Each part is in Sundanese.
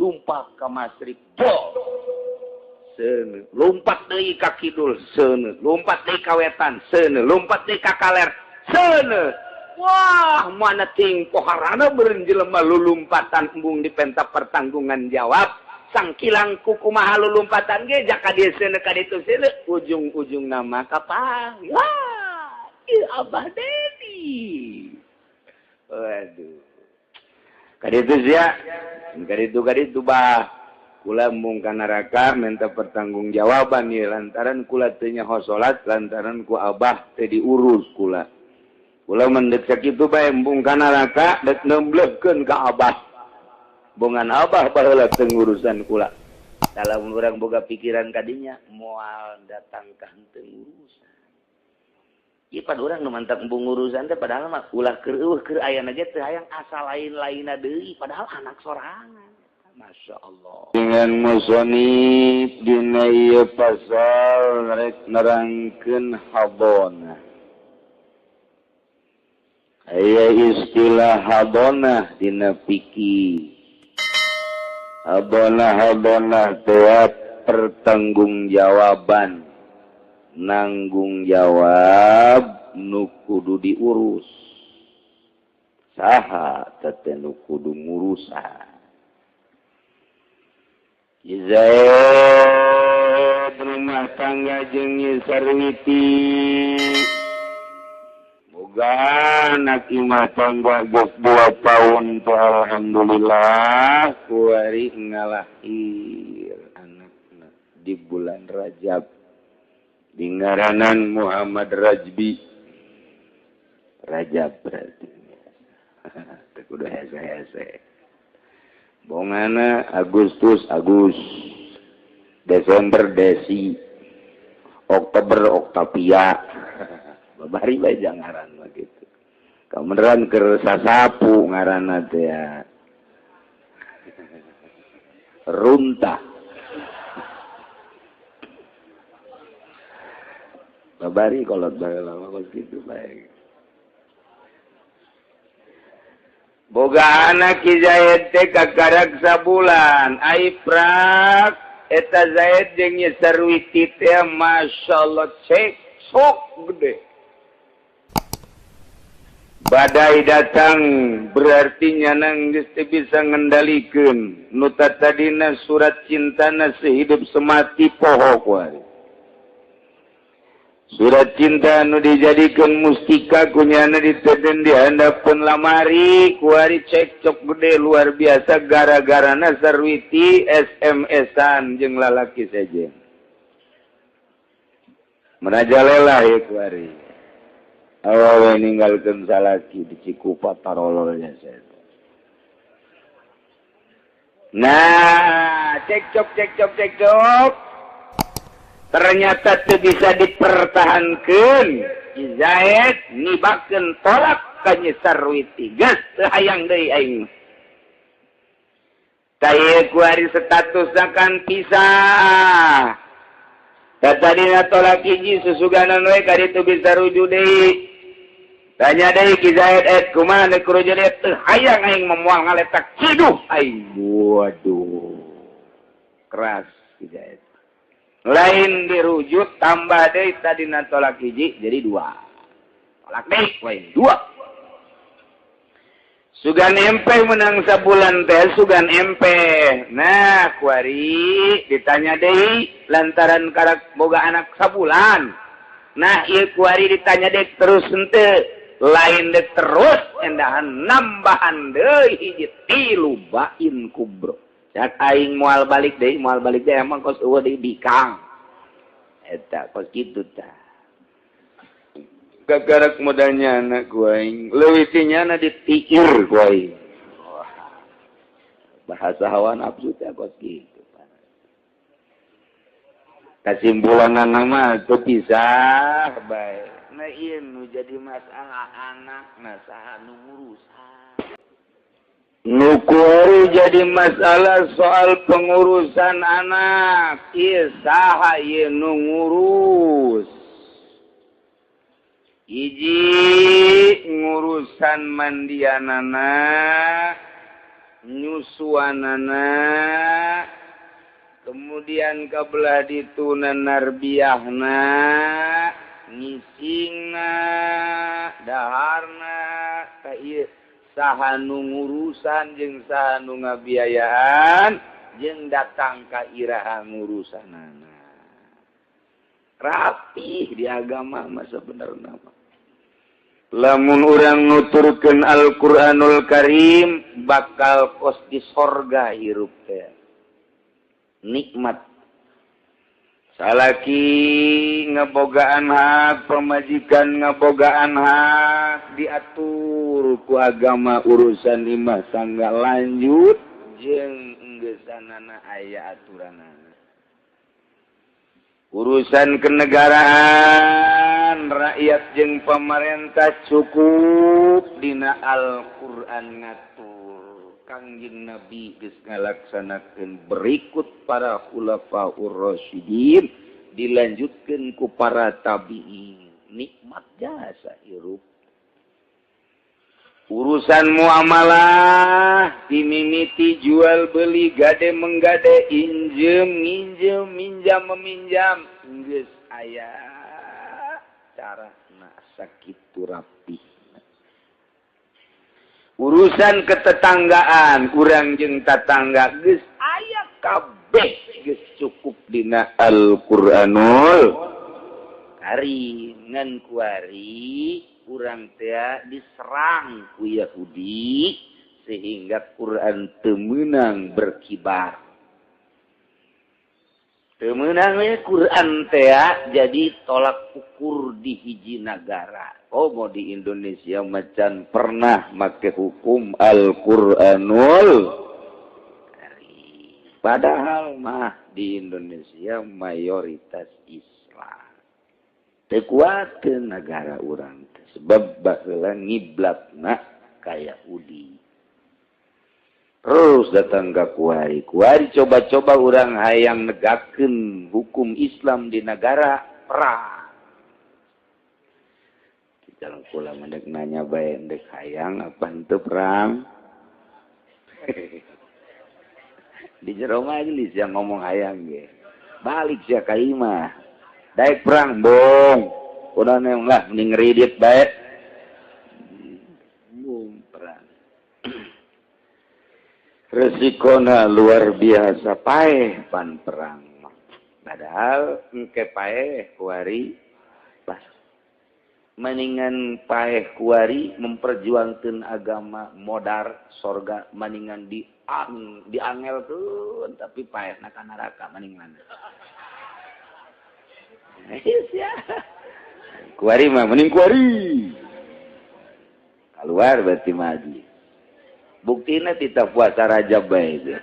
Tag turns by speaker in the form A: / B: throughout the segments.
A: Lumpat ka masrik bol seuneu, lompat deui ka kidul seuneu, lompat deui ka wetan seuneu, lompat deui ka kaler seuneu. Wah, mana ting poharana beureun jelema lulumpatan embung dipenta pertanggungan jawab. Sangkilang kukumaha lulumpatan ge jaka dieu seuneu ka ditu seuneu, ujung-ujung nama kapang. Wah, ieu Abah Dedi. Waduh. Ka ditu sia, ka ditu bah. Kula embung ka neraka minta pertanggungjawaban ieu lantaran kula teu nyaho salat, lantaran ku Abah teu diurus kula. Kula mendek sakitu bae embung ka neraka dek nemblehkeun ka Abah. Bongan Abah baheula teu ngurusan kula. Dalam urang boga pikiran kadinya moal datang ka henteu ngurusan. Ieu pan urang nu mantap embung ngurusan teh padahal mah ulah keur eueuh keur ayana ge teu hayang asal lain-lainna deui padahal anak sorangan. Masya Allah.
B: Dengan musonib dina ieu pasal rek nerangkeun habonah. Aya istilah habonah dina fikih. Habonah teh pertanggungjawaban, nanggung jawab nu kudu diurus. Saha teh nu kudu ngurusan. Zaid rumah tangga jeung Sarwiti boga anak imah tangga geus 2 tahun teh alhamdulillah kuari ngalahir anakna di bulan Rajab di ngaranan Muhammad Rajbi. Rajab berarti teu kudu hese-hese. Bongana Agustus Agus, Desember Desi, Oktober Oktavia. Babari bae jangaran mah kitu. Kameneran keur sasapu ngaranna teh ya. Runtah. Babari kolot bae lama kos kitu bae.
A: Boga anak Ki Zaid teh kakarak sabulan. Ai prak eta Zaid jeung Nyi Sarwiti teh masyaallah cek sok gede. Badai datang berarti nyanang geus teu bisa ngendalikeun. Nu tatadina surat cintana sehidup semati poho kuari. Surat cinta nu dijadikan mustika kunyana diteden di handapeun lamari kuari cekcok gede luar biasa gara-garana Sarwiti SMS-an jeung lalaki saja. Merajalela ya kuari. Awewe ninggalkeun salaki di Cikupa tarololnya saya. Nah, cekcok cekcok cekcok. Ternyata teu bisa dipertahankeun. Zaid nibakeun tolak ka Nyi Sarwiti. Geus teu hayang deui aing. Tah ieu kuari statusna kan pisah. Tadina tolak hiji susuganan we ka ditu bisa rujuk deui. Tanya deui Ki Zaid et kumaha deuk rujuk deui teu hayang aing moal ngaletak ciduh aing. Waduh. Keras Ki Zaid. Lain dirujuk tambah deui tadina tolak hiji jadi 2. Tolak deui lain 2. Sugan empe menang sabulan teh sugan empe. Nah, kuari ditanya deui lantaran karak boga anak sabulan. Nah, ieu kuari ditanya deui terus henteu. Lain deui terus endahan nambahan deui hiji 3 bain kubro. Cak aing moal balik deui emang kos eueuh deui bikang. Eta kos kitu tah. Gagarak modalnya anak ku aing, leuwih ti nyana ditiir ku aing. Wah. Bahasa hawa nafsu teh kos kitu. Kasimpulanna mah teu pisah bae. Nah ieu nu jadi masalah anak na saha nu ngurusan. Nukuari jadi masalah soal pengurusan anak. Ieu saha ieu nu ngurus. Hiji ngurusan mandianana, nyusuanana, kemudian kabelah dituna narbiahna, ngisingna, daharna, ka ieu saha nu ngurusan jeung saha nu ngabiayaan jeung datang ka iraha ngurusanana. Rapih di agama mah sebenarna mah. Lamun urang nuturkeun Al-Qur'anul Karim bakal kos di sorga hirup teh. Nikmat. Salaki ngebogaan hak, pemajikan ngebogaan hak, diatur ku agama urusan imah tangga lanjut jeung enggesanana aya aturanana. Urusan kenegaraan rakyat jeung pemerintah cukup dina Al-Qur'an ngatur. Kangjeng Nabi geus ngalaksanakeun berikut para khulafaur rasyidin dilanjutkeun ku para tabi'in. Nikmat jasa hirup. Urusan muamalah dimimiti jual beli gade menggade injem nginjem minjam meminjam geus aya carana sakitu rapih. Urusan ketetanggaan urang jeung tatangga geus aya kabeh geus cukup dina Al-Qur'anul Karim. Ngan kuari urang teh diserang ku Yahudi sehingga Quran teu meunang berkibar. Teu meunang we Quran teh jadi tolak ukur di hiji nagara. Oh, mau di Indonesia macan pernah make hukum Al-Qur'anul Karim. Padahal mah di Indonesia mayoritas Islam. Teu kuateun nagara urang teh sebab baheula ngiblatna ka Yahudi. Terus datang ka kuari. Kuari coba-coba urang hayang negakeun hukum Islam di nagara perang. Jalan kula mendek nanya bae ndek hayang apa henteu perang. Di jero majelis yang ngomong hayang ge. Balik sia ka imah. Daek perang bong. Udah neng lah mending ngeridit bae. Bung perang. Resikona luar biasa paeh pan perang. Padahal engke paeh kuari pas. Maningan paeh kuari memperjuangkan agama modar sorga maningan diangelkeun tapi paehna ka neraka maning mana. Ya. Kuari mah mending kuari. Keluar berarti maju. Buktina tidak puasa Rajab bae itu.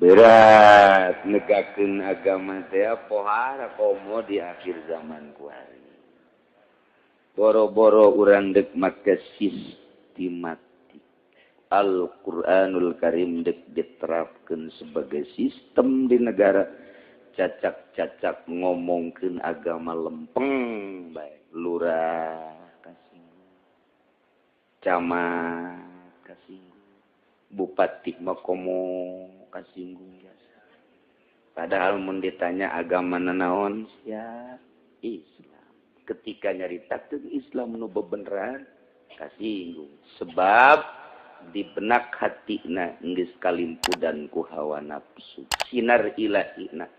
A: Berat negakeun agama teh pohara komo di akhir zaman kuari. Boro-boro urang deuk make sistematik. Al-Qur'anul Karim deuk diterapkeun sebagai sistem di negara. Cacak-cacak ngomongkeun agama lempeng bae. Lurah kasinggung, camat kasinggung, bupati mah komo kasinggung biasa. Padahal mun ditanya agama nanaon sia Islam. Ketika nyaritakeun Islam nu bebeneran kasinggung sebab di benak hatina geus kalimpudan ku hawa nafsu sinar ilahina.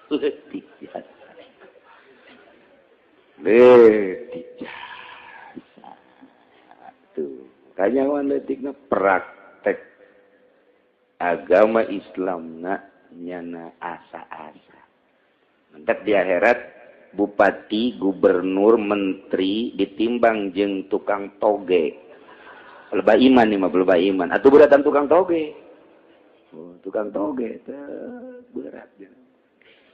A: Leutik jasa. Leutik jasa. Tuh, kanyawan leutikna praktek agama Islamna nyana asa-asa. Mentak di akhirat bupati, gubernur, menteri ditimbang jeung tukang toge. Lebah iman nih mah, lebah iman. Atuh beratan tukang toge. Oh, tukang toge teh berat.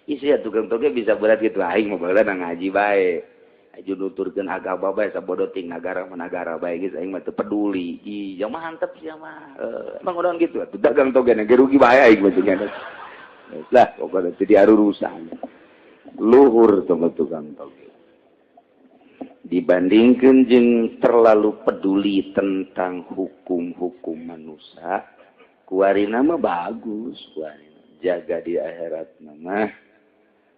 A: Isi ya tukang toge bisa berat gitu. Aing mah baheula ngaji bae. Aju nuturkeun agama bae sabodo ting nagara mah nagara bae geus aing mah teu peduli. Ih, jamaah mantep sia mah. Emang udah gitu atuh dagang toge ge rugi bae aing mah jeung. Lah pokoknya teu diarurusan. Luhur tukang togel. Dibandingkan jeung terlalu peduli tentang hukum-hukum manusia, kuarina mah bagus, kuarina jaga di akhirat mah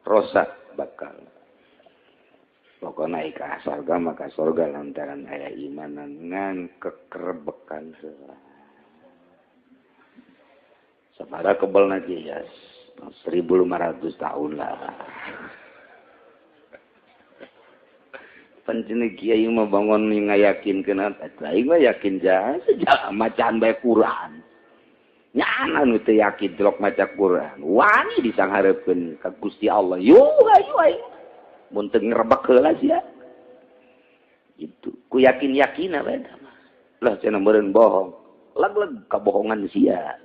A: rosak bakal. Pokoknya naik ka surga maka surga lantaran aya imanan ngan kekerbekan heula. Sabaraha kebel na ya 1500 tahun lah. Pancen kiai mah bangun ngayakinkeun aing mah yakin jasa macan bae Quran. Nyana nu teu yakin delok maca Quran. Wani disanghareupeun ka Gusti Allah. Yo ayo aing. Mun teu ngrebek heula sia. Itu ku yakin-yakina bae mah. Lah cenah meureun bohong. Leg-leg kabohongan sia.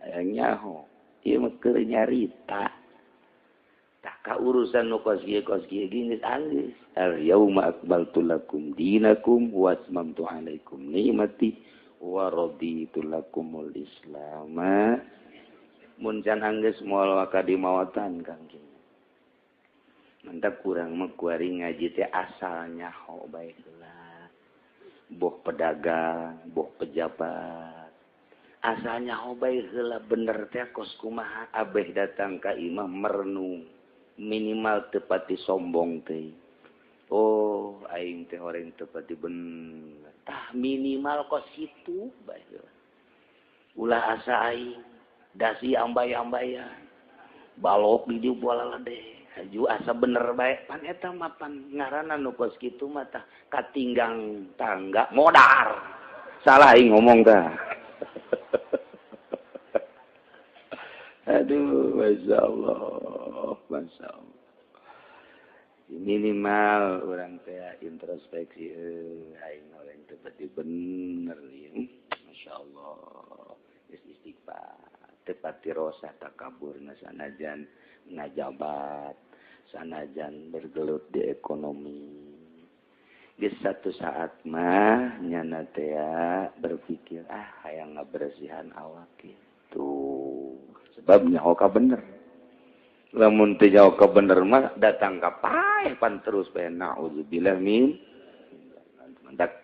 A: Hayang nyaho. Ieu mah keur nyarita. Tah ka urusan nu kos kieu geus anggeus. Al yauma akmaltu lakum dinakum wa atmamtu alaikum ni'mati wa raditu lakumul islam. Mun can anggeus moal waka dimawatan Kang. Mantap kurang mah kuari ngaji teh asal nyaho bae heula. Boh pedagang, boh pejabat. Asal nyaho bae heula bener teh kos kumaha abeh datang ka imah merenung. Minimal tepati sombong teh. Oh, aing teh orang tepati bener. Tah minimal kos kitu bae heula. Ulah asa aing dasi ambay-ambayan. Balok di dieu bola deh. Haju asa bener bae pan eta mah pan ngaranna nu kos kitu mah tah katinggang tangga modar. Salah aing ngomong tah. Aduh, masyaallah, masyaallah. Minimal urang teh introspeksi aing orang teh pati bener ieu. Masyaallah. Geus istighfar, teu pati rosa takaburna sanajan ngajabat, sanajan bergelut di ekonomi. Geus satu saat mah nyana teh berpikir ah hayang ngabersihan awak kitu. Sebab nyaho ka bener. Lamun teu nyaho ka bener mah datang ka paeh pan terus bae naudzubillah min. Mantak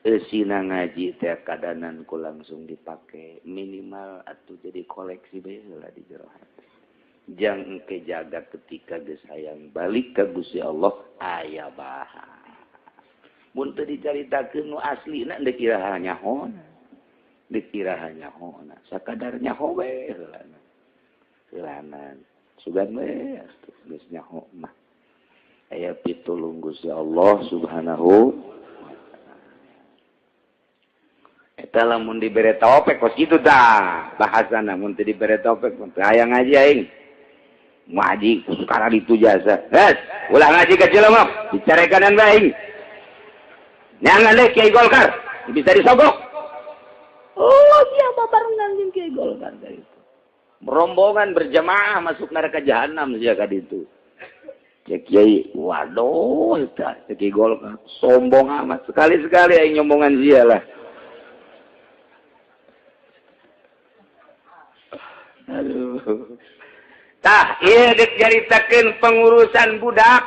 A: eusina ngaji teh kadanan ku langsung dipake minimal atuh jadi koleksi bae heula di jero hati. Jang engke jaga ketika geus hayang balik ka Gusti Allah aya bahan. Mun teu dicaritakeun nu aslina deuk iraha nyahona. Deuk iraha nyahona, sakadar nyaho we heulana. Heulanan sugan we atuh geus nyaho mah. Aya pitulung Gusti Allah Subhanahu wa taala. Eta lamun dibere taufik kos kitu tah bahasana mun teu dibere taufik mun teu hayang ngaji aing. Ngaji sekarang itu jasa. Hes, ulah ngaji ka jelema, dicarekanan bae aing. Nyangan deh Kiai Golkar, bisa disogok. Oh, dia babarengan jeung Kiai Golkar itu. Rombongan berjamaah masuk neraka jahanam sia ka ditu. Cek Kiai, waduh eta cek Kiai Golkar sombong amat. Sekali-sekali aing nyombongan sia lah. Aduh. Tah, ieu deuk nyaritakeun pengurusan budak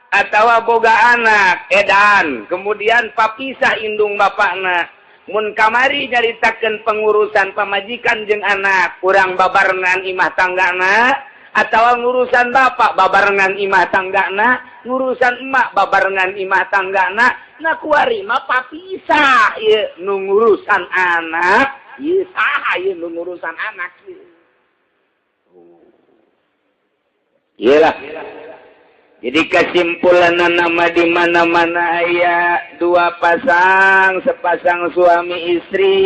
A: atawa boga anak edan, kemudian papisah indung bapakna. Mun kamari nyaritakeun pengurusan pamajikan jeung anak, urang babarengan imah tanggana, atawa ngurusan bapak babarengan imah tanggana, ngurusan emak babarengan imah tanggana, nah kuari mah papisah ieu nu ngurusan anak, ieu saha ieu nu ngurusan anak ieu. Iyalah. Jadi kesimpulan nama di mana-mana aya dua pasang, sepasang suami istri,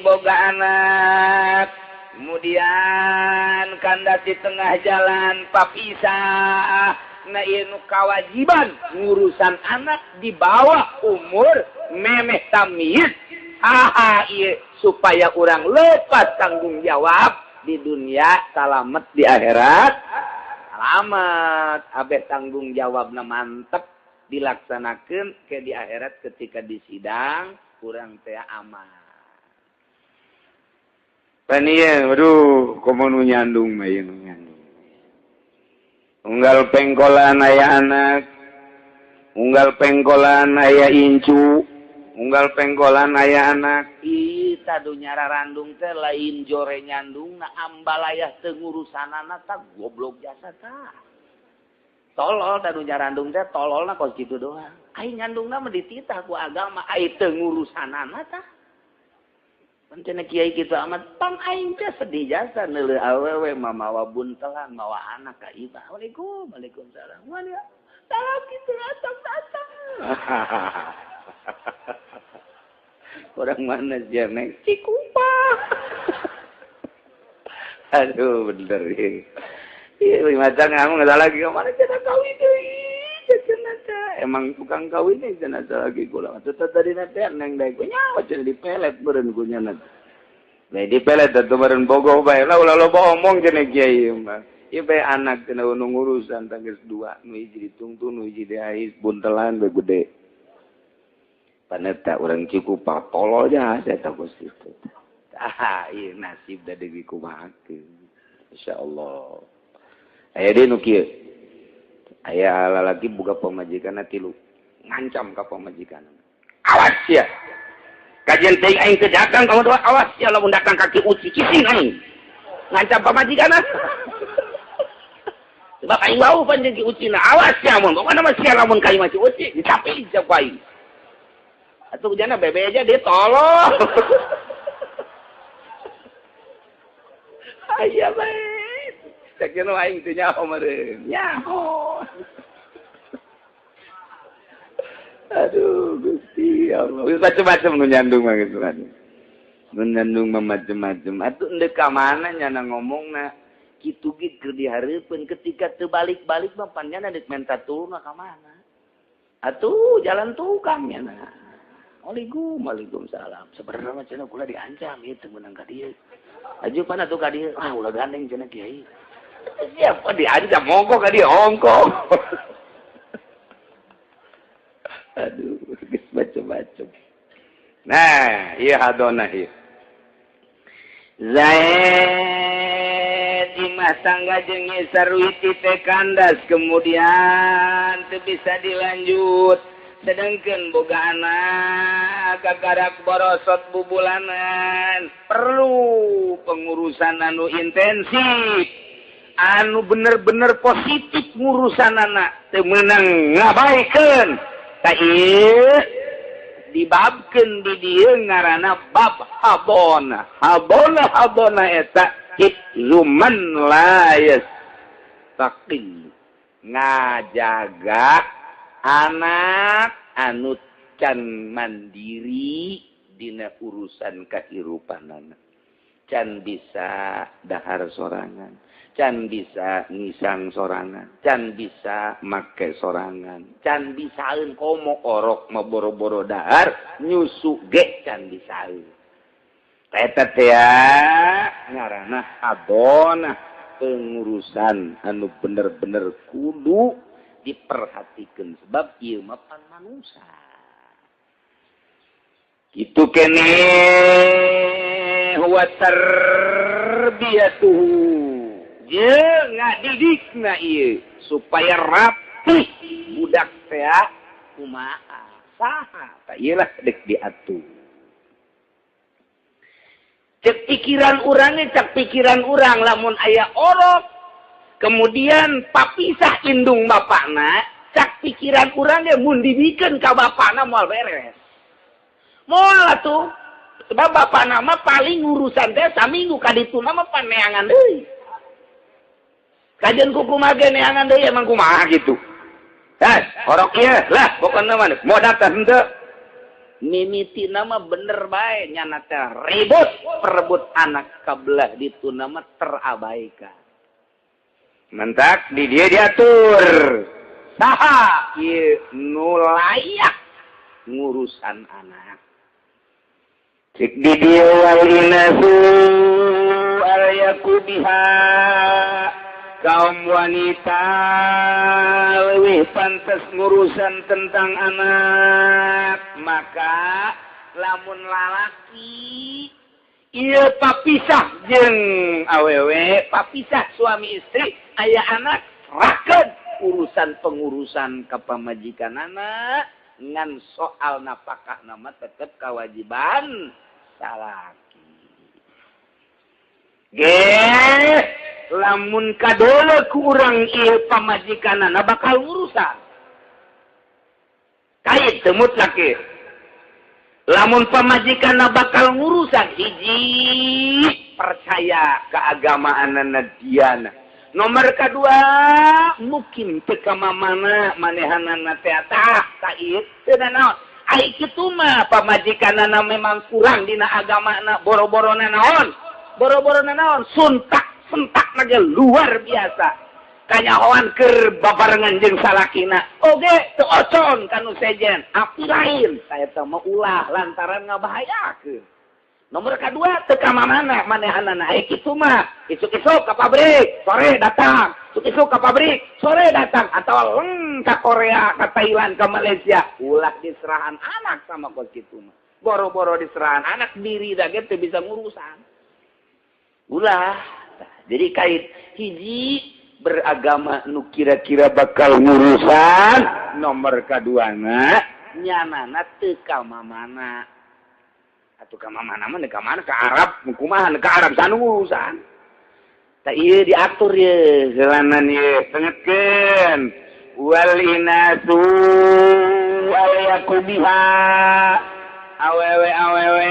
A: boga anak. Kemudian kandas di tengah jalan papisah. Nah ieu nu kawajiban ngurusan anak di bawah umur memeh tamyiz. Haha ieu supaya urang lepas tanggung jawab di dunia, salamet di akhirat. Selamat, abeh tanggung jawabna mantep dilaksanakan ke di akhirat ketika di sidang kurang teh aman. Pan ieu waduh komo nu nyandung mah ieu nu nyandung. Unggal pengkolan aya anak, unggal pengkolan aya incu, unggal pengkolan aya anak. Ih tadu nyararandung teh lain jore nyandungna ambalayah teu ngurusanana tah goblok jasa tah. Tolol tadu nyarandung teh tololna kos kitu doang. Ai nyandungna mah dititah ku agama, ai teu ngurusanana tah. Cenah kiai kitu amat pang aing teh sedih jasa neuleuh awewe mah mawa buntelan mawa anak ka imah. Waalaikum, waalaikumsalam. Mana salam kitu datang. Orang mana sih neng Cikupa. Aduh bener ya. Iya macam kamu nggak lagi kemana cenah kawin deui cenah teh. Emang tukang kawin nih cenah lagi kula. Atuh tadi teh neng daek nyawa cenah dipelet meureun ku nya. Nah dipelet atuh meureun bogoh bae lah ulah loba omong cenah kiai mah. Ieu bae anak cenah nu ngurusan tanggeus dua nu hiji ditungtun nu hiji diais buntelan bae gede. Paneta urang Cikupa tolol jasa eta geus kitu. Ah ieu nasib da deui kumahakeun. Insyaallah. Aya deui nu kieu. Aya lalaki boga pamajikanna tilu. Ngancam ka pamajikanna. Awas sia. Kajian teuing aing teu datang kamu doa awas sia lamun datang ka Ki Uci cicing aing. Ngancam pamajikanna. Sebab aing wau panjang Ki Uci na awas sia mun. Pokona mah sia lamun ka imah Ki Uci dicapi ku aing. Atuh jana bebe aja dia tolong. Aya bae. Cek nu aing teu nyaho meureun. Nyaho. Aduh Gusti Allah. Wis macem-macem nu nyandung mah geus kan. Nu nyandung mah macem-macem. Atuh endek ka mana nyana ngomongna kitu ge keur dihareupeun ketika teu balik-balik mah pan nyana deuk menta tulungna ka mana. Atuh jalan tukang nyana. Waalaikum, waalaikumsalam. Sebenarnya mah cenah kula diancam ieu teu meunang ka dieu. Aju pan atuh ka dieu, ah ulah gandeng cenah kiai. Siapa diancam monggo ka dieu ongko. Aduh, geus macem-macem. Nah, ieu hadona ieu. Zaid imah tangga jeung Sarwiti teh kandas kemudian teu bisa dilanjut. Sedangkan boga anak kakarak borosot bubulanan perlu pengurusan anu intensif anu bener-bener positif ngurusan anak teu meunang ngabaikeun tah ieu dibabkeun di dieu ngaranna bab habona habona habona eta hifzuman la yastaqil ngajaga anak anu can mandiri dina urusan kahirupanana can bisa dahar sorangan can bisa ngisang sorangan can bisa make sorangan can bisaeun komo orok mah boro-boro dahar nyusu ge can bisaeun eta teh ngaranna abona pengurusan anu bener-bener kudu diperhatikan sebab ieu mah pan manusia. Kitu keneh wa tarbiyatuhu. Jeung ngadidikna ieu supaya rapih budak teh kumaha saha tah ieu lah deuk diatur. Cek pikiran urang cek pikiran urang lamun aya orok kemudian papisah indung bapakna, cak pikiran urang ge mun dibikeun ka bapakna moal beres. Moal atuh. Sebab bapakna mah paling urusan teh saminggu ka dituna mah paneangan deui. Kajeun kukumaha ge neangan deui emang kumaha kitu. Hah, orok ieu lah pokona mah mau datang henteu. Mimitina mah bener bae nyana teh ribut perebut anak kabelah dituna mah terabaikan. Mentak di dia diatur saha ieu nu layak ngurusan anak cik di dieu wal inasu al yakubiha kaum wanita leuwih pantes ngurusan tentang anak maka lamun lalaki Ieu papisah jeung awewe, papisah suami istri, aya anak, rakeun urusan pengurusan ka pamajikanana ngan soal napakah nama tetep kewajiban salaki. Ge, lamun kadole ku urang ieu pamajikanana bakal urusan. Kait teu mutlak ieu. Lamun pamajikanna bakal ngurusan hiji percaya keagamaanana diana. Nomor kedua mungkin teu ka mamana manehanana teh tah ka ieu teu naon. Ai kitu mah pamajikanana memang kurang dina agamana boro-borona naon. Boro-borona naon suntak sentak ge luar biasa. Kanyahoan keur babarengan jeung salakina oge teu ocon kanu sejen api lain saeta mah ulah lantaran ngabahayakeun. Nomor kadua teu ka mamana manehanana aya kitu mah isuk-isuk ka pabrik sore datang, isuk-isuk ka pabrik sore datang atawa leng ka Korea ka Thailand ka Malaysia ulah diserahan anak sama kos kitu mah. Boro-boro diserahan anak diri da ge teu bisa ngurusan ulah. Jadi kait hiji beragama nu kira-kira bakal ngurusan, nomor kaduana nyanana teu ka mamana. Atuh ka mamana mah ka mana ka Arab kumaha ka Arab sanu ngurusan. Tah ieu diatur ye jalanan ye tengetkeun wal inasu ayakubiha awewe awewe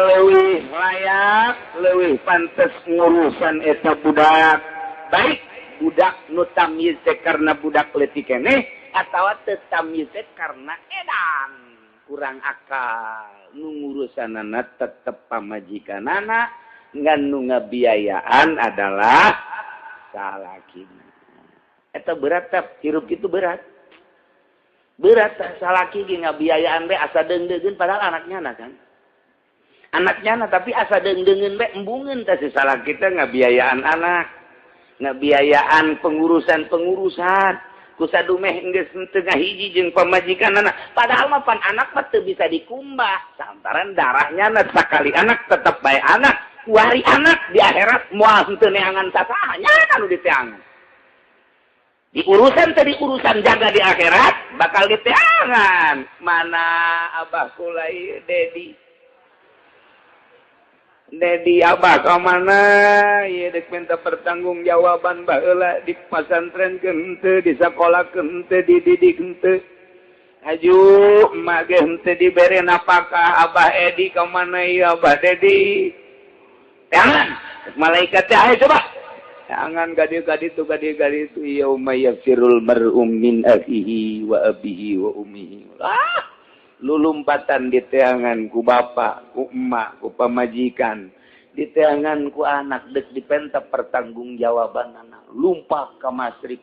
A: leuwih layak leuwih pantes ngurusan eta budak. Baik budak nu tamyiz teh karena budak leutik keneh atawa teu tamyiz teh karena edan kurang akal. Nu ngurusanana tetep pamajikanana ngan nu ngabiayaan adalah salakina. Eta berat teh hirup kitu berat. Berat teh salaki ge ngabiayaan we asa deung-deungeun padahal anaknya na kan. Anaknya na tapi asa deung-deungeun we embungeun teh si salaki teh ngabiayaan anak. Ngabiayaan pengurusan-pengurusan kusadumeh geus teu ngahiji jeung pamajikanana padahal mah pan anak mah teu bisa dikumbah lantaran darahnya na sakali anak tetep bae anak kuari anak di akhirat moal henteu neangan sasaha nya nu diteangan di urusan teu diurusan jaga di akhirat bakal diteangan mana abah kula ieu Dedi Dedi abah ka mana ieu deuk minta pertanggungjawaban baheula di pasantren henteu di sakola henteu dididik henteu aju emak ge henteu dibere napakah abah Edi ka mana ieu abah Dedi jangan malaikat teh ayo coba jangan gadi-gadi tu yauma yafirul mar'u min akhihi wa abihi wa ummihi. Ah lulumpatan diteangan ku bapak, ku emak, ku pamajikan, diteangan ku anak dek dipenta pertanggungjawaban anak. Lumpat ka masrik,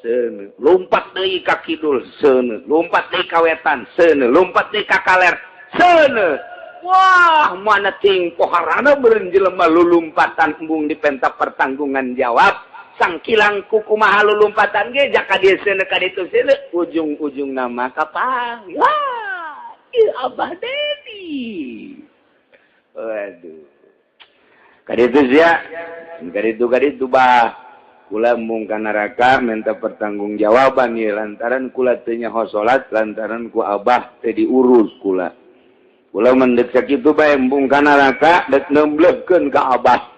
A: seuneu. Lumpat deui ka kidul, seuneu. Lumpat deui ka wetan, seuneu. Lumpat deui ka kaler, seuneu. Wah, mana ting poharana beureun jelema lulumpatan embung dipenta pertanggungan jawab. Sangkilang kukumaha lulumpatan ge jaka dieu seuneu ka ditu seuneu ujung-ujung nama kapang. Wah, ieu Abah Dedi. Waduh. Ka ditu sia, ka ditu bah. Kula mung ka neraka minta pertanggungjawaban ieu lantaran kula teu nyaho salat lantaran ku Abah teu diurus kula. Kula mendek sakitu bae embung ka neraka dek nemblehkeun ka Abah.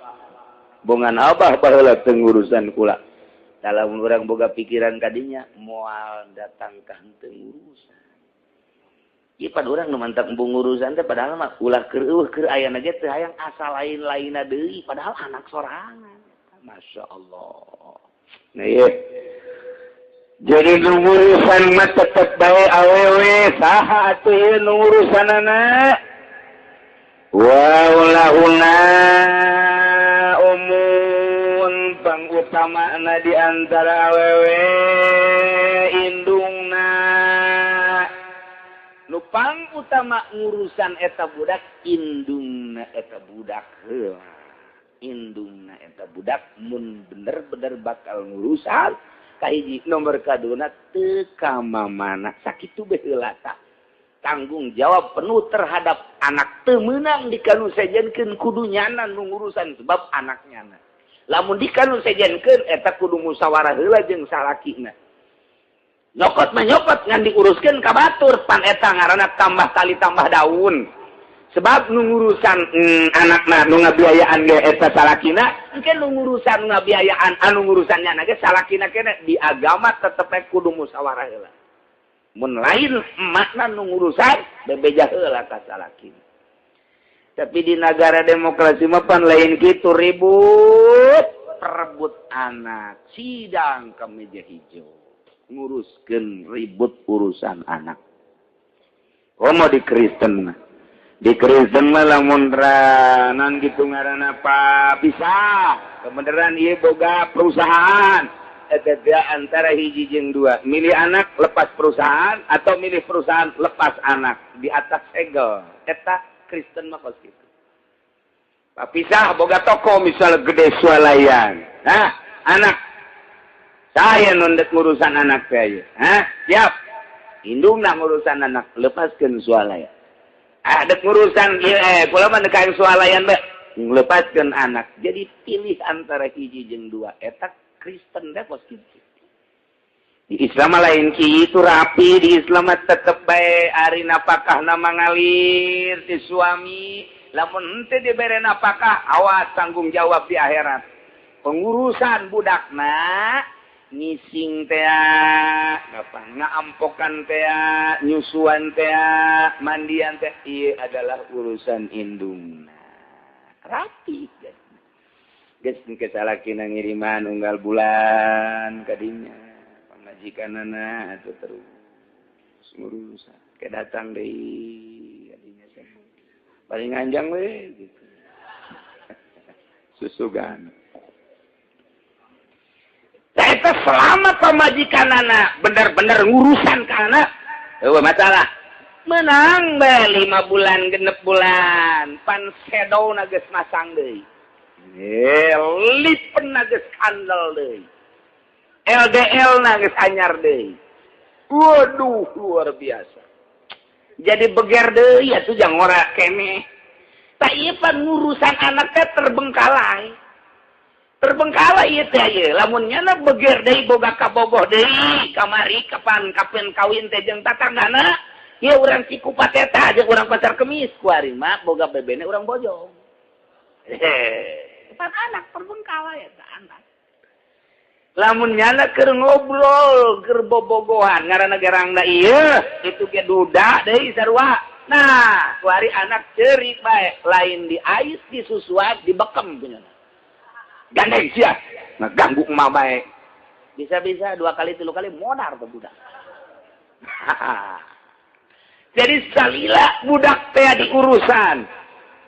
A: Bongan abah baheula teu ngurusan kula. Lamun urang boga pikiran kadinya moal datang ka henteu ngurusan. Ieu pan urang nu mantap embung ngurusan teh padahal mah ulah keur eueuh keur ayana ge teu hayang asa lain-lainna deui padahal anak sorangan. Masya Allah. Nah ieu. Jadi nu ngurusan mah tetep bae awewe saha atuh ieu nu ngurusanana? Wa ulahuna umun pangutamana di antara awewe indungna nu pangutama ngurusan eta budak indungna eta budak heula indungna eta budak mun bener-bener bakal ngurusan kahiji nomor kaduna teu ka mamana sakitu bae heula tah. Tanggung jawab penuh terhadap anak teu meunang dikanu sejenkeun kudu nyana nu ngurusan sebab anak nyana. Lamun dikanu sejenkeun eta kudu musyawarah heula jeung salakina. Nyokot mah nyokot ngan diuruskeun ka batur pan eta ngaranna tambah tali tambah daun. Sebab nu ngurusan anakna nu ngabiayaan ge eta salakina, engke nu ngurusan ngabiayaan anu ngurusan nyana ge salakina kene di agama tetep kudu musyawarah heula. Mun lain emakna nu ngurusan bebeja heula ka salakina. Tapi di negara demokrasi mah pan lain kitu ribut perebut anak, sidang ke meja hijau, nguruskeun ribut urusan anak. Komo di Kristen mah. Di Kristen mah lamun ranan kitu ngaranna pa bisa. Kebeneran ieu boga perusahaan. Eta antara hiji jeung dua, milih anak lepas perusahaan atau milih perusahaan lepas anak di atas segel. Eta Kristen mah kos kitu. Papisah boga toko misal gede swalayan. Nah, anak saya nundek ngurusan anak saya. Hah? Siap. Indungna ngurusan anak, lepaskeun swalayan. Ah, dek ngurusan ieu kula mah dek swalayan bae, lepaskeun anak. Jadi pilih antara hiji jeung dua. Eta Kristen deh kos kitu. Di Islam lain kitu rapi, di Islam tetep bae ari napakahna mangalir ti suami, lamun henteu dibere napakah awas tanggung jawab di akhirat. Pengurusan budakna ngising tea, apa ngaampokan tea, nyusuan tea, mandian tea, ieu adalah urusan indungna. Rapi guys. Geus engke salakina ngiriman unggal bulan kadinya pamajikanana atuh terus ngurusan ke datang deui kadinya paling anjang we gitu. Susugan. Eta selama pamajikanana bener-bener ngurusan ka anak eueuh masalah. Menang bae 5 bulan 6 bulan pan sedona geus masang deui. Lipen geus kandel deui. LDL na geus anyar deui. Waduh, luar biasa. Jadi beger deui atuh jang ora keneh. Tah ieu pan ngurusan anak teh terbengkalai. Terbengkalai ieu teh ieu. Lamun nyana beger deui boga kabogoh deui, kamari kapan kapan kawin teh jeung tatanggana, ieu urang Cikupa eta jeung urang Pasar Kemis kuari mah boga bebene urang Bojong. Pan anak terbengkalai eta anak. Lamun nyana keur ngobrol, keur bobogohan ngaranna gerangna ieu, itu ge duda deui sarua. Nah, kuari anak ceurik bae, lain diais, disusuan, dibekem punya. Gandeng sia, ngaganggu emak bae. Bisa-bisa 2 kali 3 kali modar tuh budak. Jadi salila budak teh diurusan.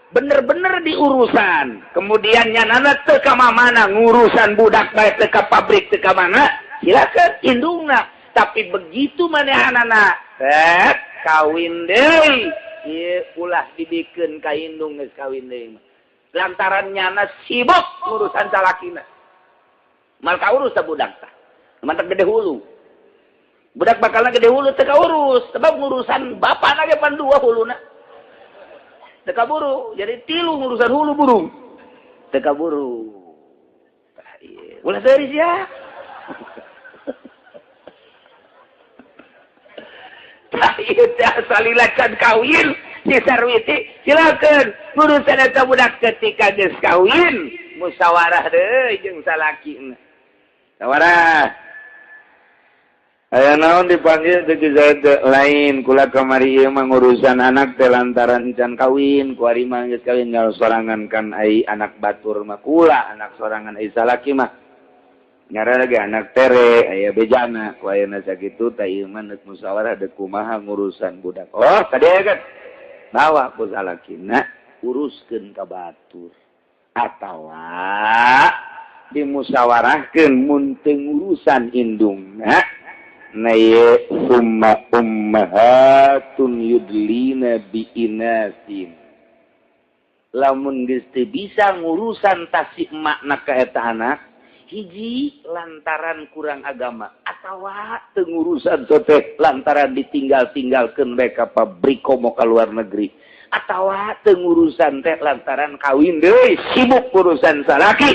A: Bener-bener diurusan. Kemudian nyanana teu ka mana ngurusan budak bae teu ka pabrik teu ka mana, silakan indungna. Tapi begitu manehanana, set kawin deui. Ieu ulah dibikeun ka indung geus kawin deui mah. Lantaran nyana sibuk ngurusan salakina. Mal kaurus ta budak tah. Mantap gede hulu. Budak bakalna gede hulu teu kaurus, sebab ngurusan bapana ge pan 2 huluna. Teka buru, jadi tilu ngurusan hulu burung. Teka buru. Ulah seuris ya. Tah ieu teh salila can kawin, si Sarwiti silakeun ngurusan eta budak ketika geus kawin, musyawarah deui jeung salakina. Musyawarah.
B: Aya naon dipanggil teh lain kula kamari ieu mah ngurusan anak teh lantaran can kawin kuari mah geus kawin ngal sorangan kan ai anak batur mah kula anak sorangan ai salaki mah ngaranna ge anak tere aya bejana ku ayeuna sakitu teh ieu mah neuk musyawarah deuk kumaha ngurusan budak. Oh tadi kan bawa ku salakina uruskeun ka batur atawa dimusyawarahkeun mun teu ngurusan indungna. Na ye summa ummahatun yudlina biinasin. Lamun geus teu bisa ngurusan tasik makna ka eta anak,
A: Hiji lantaran kurang agama atawa teu ngurusan teh lantaran ditinggal-tinggalkeun bae ka pabrik komo ka luar negeri atawa teu ngurusan teh lantaran kawin deui sibuk urusan salaki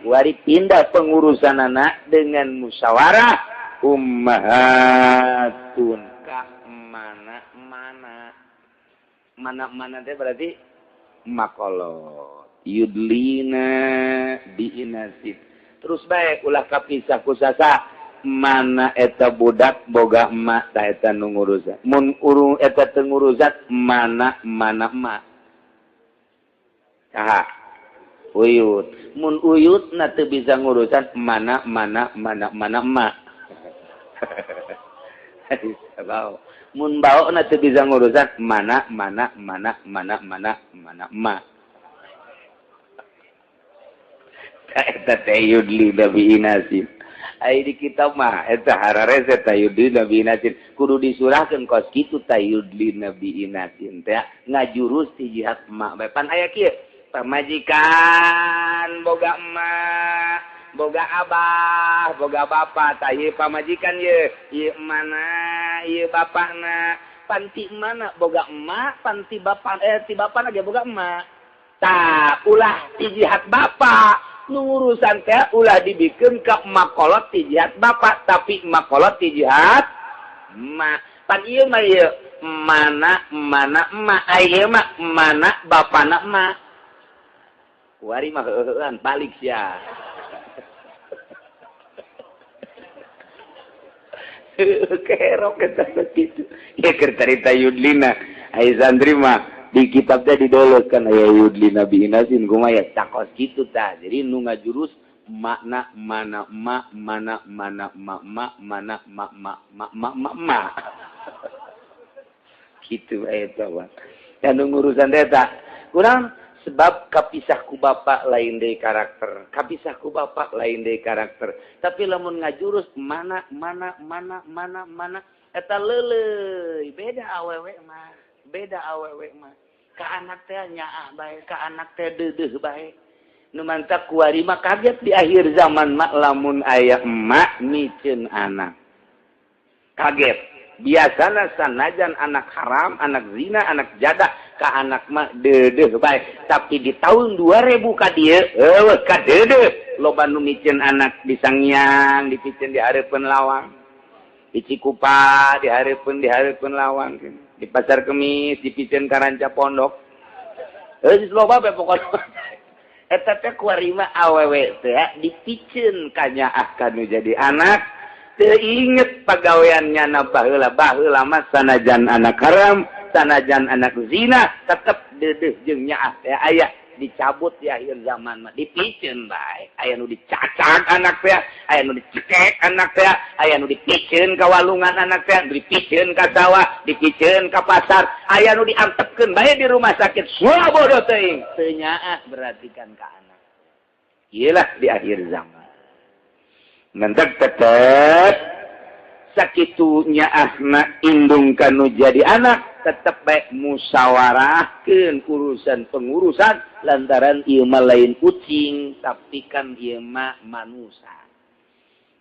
A: wari pindah pengurusan anak dengan musyawarah ummahatun ka mana mana mana mana teh berarti makolot yudlina biinasib terus baik ulah kapisah kusasa mana eta budak boga emak ta eta nu ngurusan mun urung eta teu ngurusan mana mana emak saha uyut mun uyut na teu bisa ngurusan mana mana mana mana emak bau mun bau na teu bisa ngurusan mana mana mana mana mana mana emak eta teh yudli nabi inasin ai di kitab mah eta hararese tayudli nabi inasin kudu disurahkeun kos kitu tayudli nabi inasin teh ngajurus ti jihad emak bae pan aya kieu pamajikan boga emak boga abah boga bapa tah ieu pamajikan ye ieu mana ieu bapana panti mana boga emak panti bapa ti bapana ge boga emak tah ulah ti jihad bapa nu ngurusan teh ulah dibikeun ka makolot ti jihad bapak tapi makolot ti jihad emak pan ieu mah ieu mana mana emak ai ieu mah mana bapana emak kuari mah heuheuan balik sia kerok eta kitu ieu keur carita yudlina ai santri mah di kitabnya didoloskan aya yudli nabi inasin kumaha ya cakos kitu tah jadi nu ngajurus makna mana ma mana mana ma ma mana ma ma ma ma ma ma kitu eta mah anu ngurusan eta kurang sebab kapisah ku bapak lain deui karakter kapisah ku bapak lain deui karakter tapi lamun ngajurus mana mana mana mana mana eta leuleuy beda awewe mah beda awewe mah ka anak teh nyaah bae ka anak teh deudeuh bae nu mantak kuari mah kaget di akhir zaman mah lamun aya emak miceun anak kaget biasana sanajan anak haram anak zina anak jadah ka anak mah deudeuh bae tapi di tahun 2000 ka dieu eueuh ka deudeuh loba nu miceun anak di sangiang dipiceun di hareupeun lawang di Cikupa di hareupeun lawang di pasar Kemis dipiceun ka ranca pondok geus loba bae pokona eta teh kuari mah awewe teh dipiceun ka nyaah ka nu jadi anak teu inget pagawean nyana baheula baheula mah sanajan anak haram sanajan anak zina tetep deudeuh jeung nyaah teh aya dicabut di akhir zaman mah dipiceun bae aya nu dicacak anak teh aya nu dicekek anak teh aya nu dipiceun ka walungan anak teh dipiceun ka sawah dipiceun ka pasar aya nu diantepkeun bae di rumah sakit suah bodoh teuing teu nyaah berarti kan ka anak ieu lah di akhir zaman mentek tetep sakitu nyaahna indung kanu jadi anak tetep baik musyawarahkeun urusan pengurusan lantaran ieu mah lain kucing tapi kan ieu mah manusa.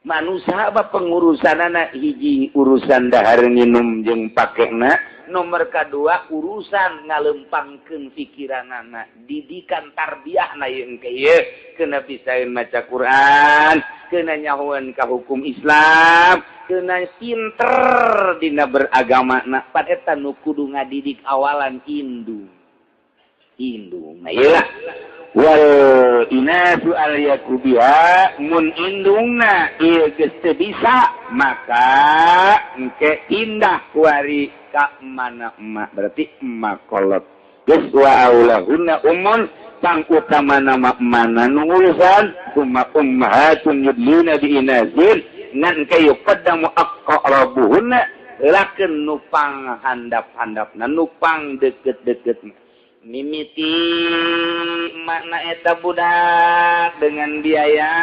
A: Manusa apa pengurusanana hiji urusan dahar nginum jeung pakena, nomor kadua urusan ngalempangkeun pikiranana, didikan tarbiyahna ieu engke ieu keuna pisaeun maca Quran, keuna nyahoeun ka hukum Islam, keuna pinter dina beragamana, pan eta nu kudu ngadidik awalan indung. Indung. Nah ieu lah. Wal inasu al yakubiha mun indungna ieu geus teu bisa maka engke indah kuari ka mana emak berarti emak kolot geus wa aulahunna ummun pang utamana mana nu ngurusan kuma ummahatun yudluna bi inazin ngan engke yuqaddamu aqrabuhunna lakeun nu pang handap-handapna nu pang deket-deketna mimiti makna eta budak dengan biaya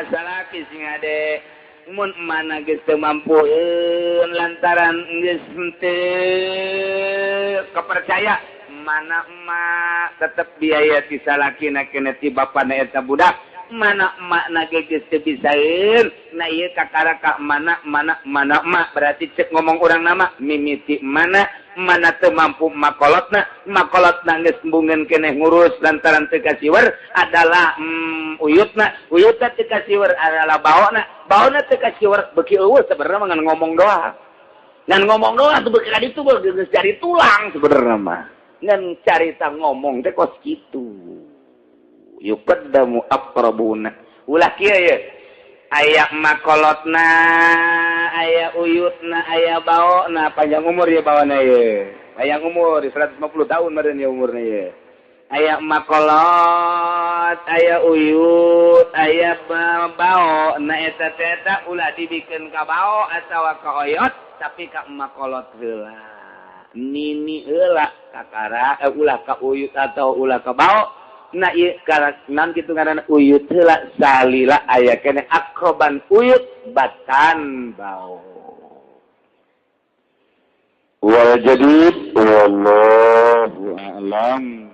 A: salaki sing ade mun mana geus teu mampueun lantaran geus teu kepercaya mana emak tetep biaya ti salakina kena ti bapana eta budak Mana emak na ge geus teu bisaeun. Nah ieu kakara ka mana mana mana emak, berarti cek ngomong urang nama mimiti mana mana teu mampu makolotna, makolotna geus embungeun keneh ngurus lantaran teu kasiwer adalah uyutna, uyutna teu kasiwer adalah baona, baona teu kasiwer beuki eueuh. Sebenarnya mah ngan ngomong doang, ngan ngomong doang tuh, beuki ka ditu geus cari tulang. Sebenarnya mah ngan carita ngomong teh kos kitu. Yuqaddamu aqrabuna, ulah kieu ye, aya makolotna, aya uyutna, aya baona. Panjang umur ya baona ye, panjang umur 150 tahun meureun ya umurna ye. Aya makolot, aya uyut, aya bao. Nah, eta teh ulah dibikeun ka bao atawa ka oyot, tapi ka makolot heula, nini heula kakara, ulah ka uyut atau ulah ka bao. Nah, ieu nan kitu ngaranna uyut heula, salila aya keneh akroban uyut batan bao.
B: Wal jadid, wallahu a'lam.